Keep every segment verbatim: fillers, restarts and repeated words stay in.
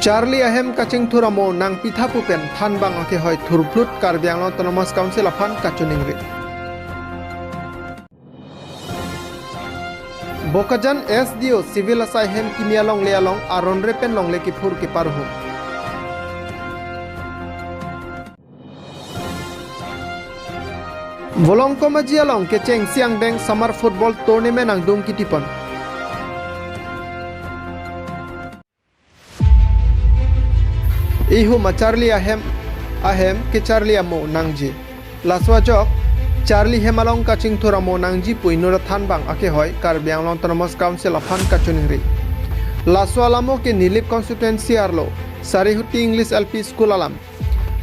Charli ahem kachingthur amo nangpitha pu pen thanbang akehoi thurphlut Karbi Anglong Autonomous Council aphan kachiningri. Bokajan S D O civil asai hem kimi alongle along aron re pen longle kiphur keparuhum. Volongkom Aji along kechengsi angdeng summer football tournament angdung kitipon. Ihum acharli ahem, ahem kecharli amo nangji. Laso ajok, charli hem along kachingthur amo nangji pu inut athanbang akehoi Karbi Anglong Autonomous Council aphan kachiningri. Laso alamo ke Nilip constituency arlo, Sarihuti English L P School alam.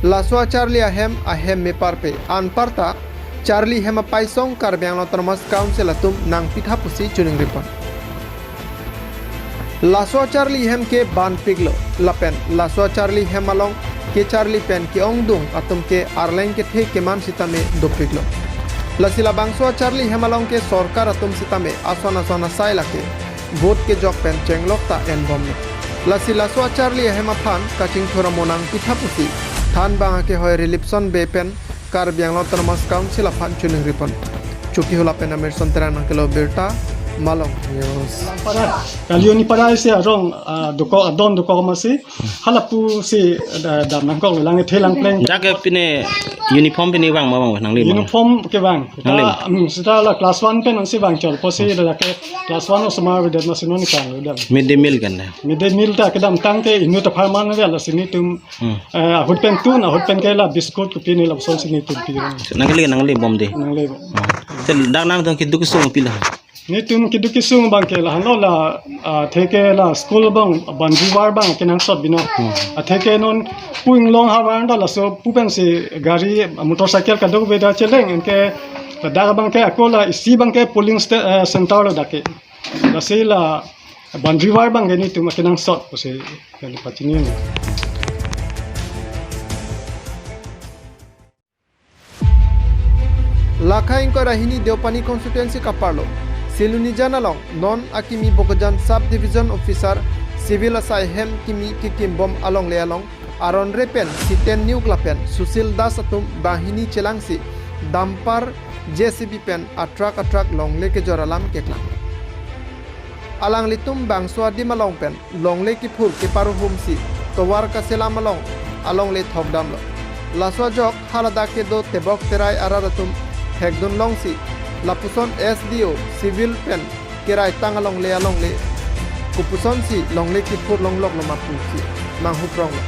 Laso acharli ahem, ahem meparpe, anparta charli hem apaisong Karbi Anglong Autonomous Council atum nangpitha pusi chiningripon. Laso acharli hem ke banpiklo, lapen laso acharli hem along kecharli pen ke-ongdung atum ke arleng kethe keman sitame dopiklo. Lasi labangso acharli hem along ke sorkar atum sitame ason ason asai lake vote kejok pen chenglok ta enbomlo. Lasi laso acharli ahem aphan kachingthur amo nangpitha pusi thanbang akehoi Rilipson Bey pen Karbi Anglong Autonomous Council aphan chiningripon. Chokihola pen Amirson Terang nangkelo birta, Malong News. Para, kali oni para isi arong, ah, duko, adon duko masi, halapu si da, dam nangkok lang, the lang pleng. Jake pine uniform pine bang ma bang nangli bang. Uniform ke bang. Nangli. Ta, hmm, sita la class one pen si bang chol, posi da ke class one osomar bidet masi non kang dam. Mid day meal kan da. Mid day meal ta kedamtang ke inut apharman ve lasi netum, Hmm. eh, ahut pen tun, ahut pen ke la biscuit kopi ne la son si netum pi. Nangli, nangli bom de. Nangli bom. Hmm. Te dak nangtum keduk kesung pila. Netum keduk kesung bang ke lahenlo la, ah, theke la school bang, boundary wall bang kenangsot bino. Hmm. Atheke non pu inglong havar da laso pu pensi gari, motorcycle kadokave da cheleng, anke dak bang ke ako la isi bang ke polling sta-, eh, center lo dak ke. Lasi la boundary wall bang ke netum kenangsot pusi kali pachini. Lakha ingkoi ra hini Deopani constituency kaparlo Silunijan along non akimi Bokajan Sub Division Officer civil asai hem kimi kekimbom alongle along aron re pen Siten Neok lapen Sushil Das atum banghini chelangsi dumper, J C B pen atruck atruck longle kejor alam keklang. Alanglitum bangso adim along pen longle kiphur keparuhum si tovar kaselam along alongle thokdamlo. Laso ajok haladak kedo Tebok Terai arat atum hekdun longsi lapuson S D O civil pen keraitang alongle alongle kopuson si longle kiphur longloklo ma pusi manghupronglo.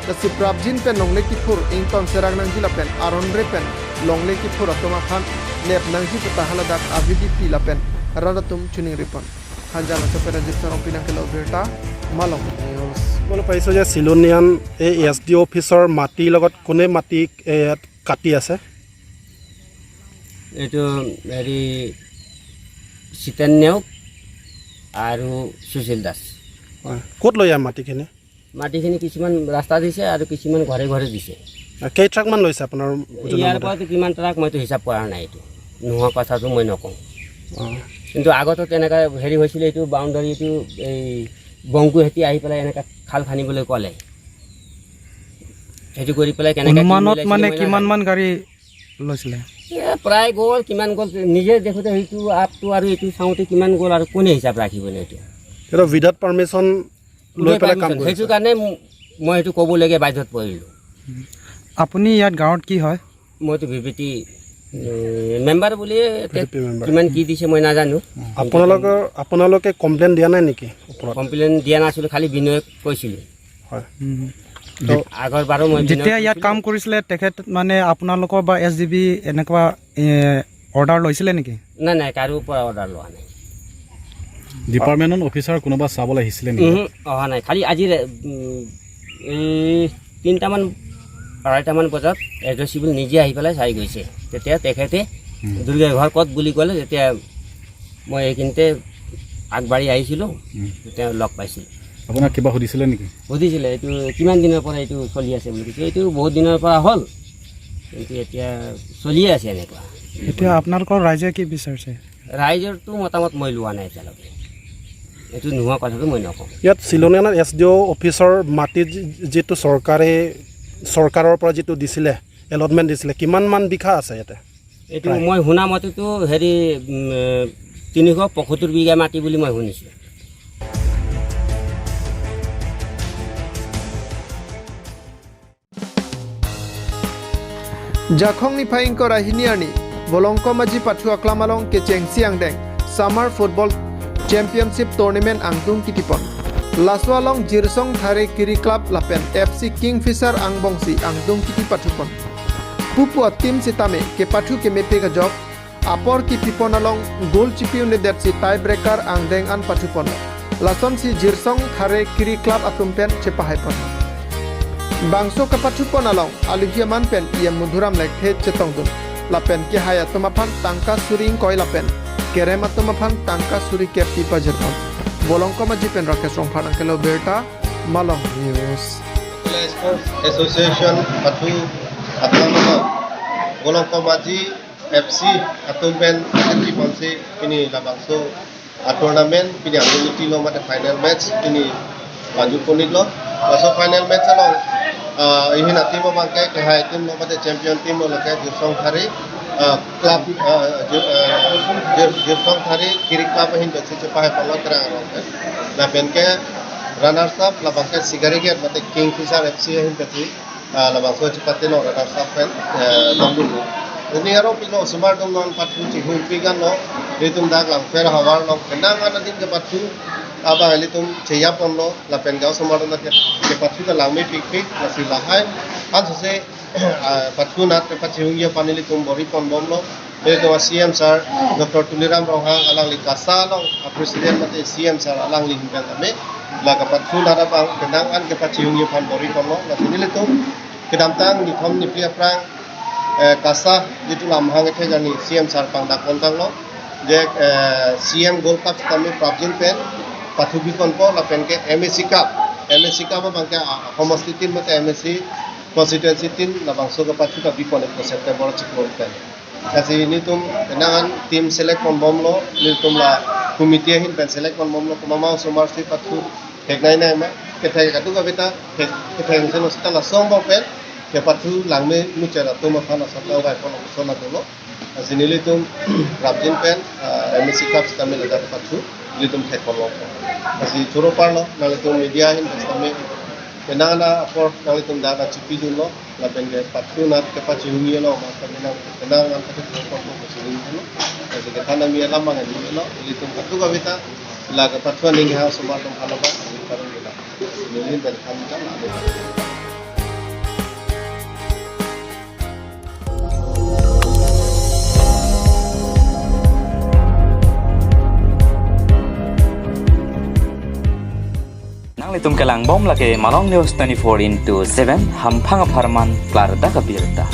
Lasi prapjin pen longle kiphur ington serak nangji lapen aron re pen longle kiphur atum aphan nep nangji puta haladak avidit pi lapen rat atum chiningripon. Hanjan laso pen Ajit Sarong pi nangkelo birta, Malong News. মই পাইছোঁ যে চিলনীয়ান এই S D অফিচৰ মাটিৰ লগত কোনে মাটি, এ, কাটি আছে? এইটো হেৰি, জিতেন নেওগ আৰু সুশীল দাস। হয়। ক'ত লয় ইয়াৰ মাটিখিনি? মাটিখিনি কিছুমান ৰাস্তা দিছে আৰু কিছুমান ঘৰে ঘৰে দিছে। আৰু কেই ট্ৰাকমান লৈছে আপোনাৰ ওজনৰ ইয়াৰ মতে? পৰাতো কিমান ট্ৰাক মইতো হিচাপ কৰা নাই, এইটো নোহোৱা কথাটো মই নকওঁ। অ। কিন্তু আগতে তেনেকা হেৰি হৈছিলে, এইটো বাউণ্ডাৰীটো এই বংকু হেতি আহি পেলাই এনেকা খাল খান্দিবলৈ ক'লে। সেইটো কৰি পেলাই কেনেকে কি অনুমানত মিলাইছিলে মানে মই কিমান নাজানো। মান গাড়ী লৈছিলে? এ, প্ৰায় গ'ল, কিমান গ'ল নিজে দেখোঁতে, সেইটো আপটো আৰু এইটো চাওঁতে কিমান গ'ল আৰু কোনে হিচাপ ৰাখিব নে এতিয়া? এইটো উইদাউট পাৰ্মিশ্যন লৈ পেলাই কাম কৰিছে। সেইটো কাৰণে ম-, মই সেইটো ক'বলৈকে বাধ্যত পৰিলোঁ। আপুনি ইয়াত গাঁৱত কি হয়? মইতো ভি পি টি, এ, মেম্বাৰ বুলিয়ে এতিয়া ভি পি টি মেম্বাৰ। কিমান কি দিছে মই নাজানো। আপোনালোকৰ, আপোনালোকে কমপ্লেইন দিয়া নাই নেকি ওপৰত? কমপ্লেইন দিয়া নাছিলোঁ, খালি বিনয়ক কৈছিলোঁ। হয়। উম। তো আগৰ বাৰো মই বিনয় যেতিয়া ইয়াত কৰিছিলোঁ। কাম কৰিছিলে, তেখেত মানে আপোনালোকৰ বা এছ ডি বি এনেকুৱা, এ, অৰ্ডাৰ লৈছিলে নেকি? নাই, নাই, কাৰো পৰা অৰ্ডাৰ লোৱা নাই। ডিপাৰ্টমেণ্টৰ অফিচাৰ কোনোবা চাবলৈ আহিছিলে নেকি? উহু, অহা নাই। খালি আজি ৰে-, উম, এই তিনিটামান, আঢ়ৈটামান বজাত এছ ডি অ' চিভিল নিজে আহি পেলাই চাই গৈছে। তেতিয়া তেখেতে উম। দুৰ্গা ঘৰ ক'ত বুলি ক'লে, তেতিয়া মই এইখিনিতে আগবাঢ়ি আহিছিলোঁ, উম। তেতিয়া লগ পাইছিলোঁ। আপোনাক কিবা সুধিছিলে নেকি? সুধিছিলে, "এইটো কিমান দিনৰ পৰা এইটো চলি আছে?" বুলি কৈছে। "এইটো বহুত দিনৰ পৰা হ'ল, কিন্তু এতিয়া চলিয়ে আছে এনেকুৱা।" এতিয়া আপোনালোকৰ ৰাইজে কি বিচাৰিছে? ৰাইজৰতো মতামত মই লোৱা নাই এতিয়ালৈকে। এইটো নোহোৱা কথাটো মই নকওঁ। ইয়াত চিলনীয়ানাত এছ ডি অ' অফিচৰ মাটি যি-, যিটো চৰকাৰে, চৰকাৰৰ পৰা যিটো দিছিলে, এলটমেণ্ট দিছিলে, কিমান মান বিঘা আছে ইয়াতে? এইটো প্ৰায়। মই শুনা মতেতো হেৰি, উম, তিনিশ পঁয়সত্তৰ বিঘা মাটি বুলি মই শুনিছোঁ। Jakhong niphai ingkoi ra hini arni, Volongkom Aji pathu aklam along kechengsi angdeng Summer Football Championship Tournament angdung kitipon. Laso along Jirsong Thare Kiri Club lapen F C Kingfisher angbongsi angdung kiti pathupon. Pupu a-team sitame kepathu kemepik ajok, apor kipipon along goal chipi-un-edetsi tie breaker angdeng an pathupon. Lasonsi Jirsong Thare Kiri Club atum pen chepahaipon. Bangso kapathupon along aluhi aman pen E M Madhuram Lekthe chetongdun. Lapen kehai atum aphan tangka suri ingkoi lapen kerem atum aphan tangka suri kep pi pajirpon. Volongkom Aji pen Rakesh Rongphar nangkelo birta, Malong News. Sports Association pathu aklam along Volongkom Aji F C atum pen kiti ponsi pini labangso a-tournament pini angdung kitilo mate final match pini panju ponitlo. Laso final match along, ah, ihin a-team abangke kehai team lo mate champion team lo lake Jirsong Thare, ah, club, ah, Jir-, ah, Jir-, Jirsong Thare Kiri Club ahin pensi chepahaiponlo terang arong. Lapen ke runners up labangke Sigarigate mate Kingfisher F C ahin pensi, ah, labangso chepatino runners up pen, eh, tongdunlo. Pini arong pilo osomar atum non pathu chihung pigan lo, ilitum dak Langpher havar along penang an adin kepathu abang ilitum cheyaponlo, lapen ke osomar atum ke, kepathu ta langmepikpik, lasi lahai ansose, ah, pathu nat kepachihungji aphan ilitum bor-iponbomlo. Ilitum a-C M sir Doctor Tuliram Ronghang alangli KASA along a-president mate C M sir alangli ahin pen tame la kepathu nat abang penang an kepachihungji aphan bor-iponlo. Lasi nelitum kedamtang nithom niphli aphrang, eh, KASA jitu lamhang ethe jani C M sir pangdak pontanglo. Je, eh, C M Gold Cup sitame prapjin pen pathu biponpo lapen ke M A C Cup. M A C Cup abangke, ah, homosti tin mate M A C constituency tin labangso kepathu ta biponpo September chiklo pen. Lasi nelitum penang an team select ponbomlo, nelitum la committee ahin pen select ponbomlo, komat ma osomar si pathu theknei nei ma, kethek kadokave ta thek, kethek seno sita lason abang pen kepathu langmemuchot atum aphan asap nangvaiponlo, lason atumlo. Lasi nelitum prapjin pen, ah, M A C Cup sitame ladak pathu nelitum thekponlo. Lasi choro parlo, nanglitum media ahin pen sitame penang an apor nanglitum dak chipidunlo, lapen ke pathu nat kepachihungji along, maka penang, penang an pathu ponpo pusi nelitum lo. Lasi kethan ami alam abang nelitum lo, ilitum kadokave ta la kepathu aning ha osomar atum aphan lo ba, nelitum lo. Nelitum pen kami kan ada. Nanglitum kelangbom lake Malong News twenty-four into seven, hamphang apharman klardak abirta.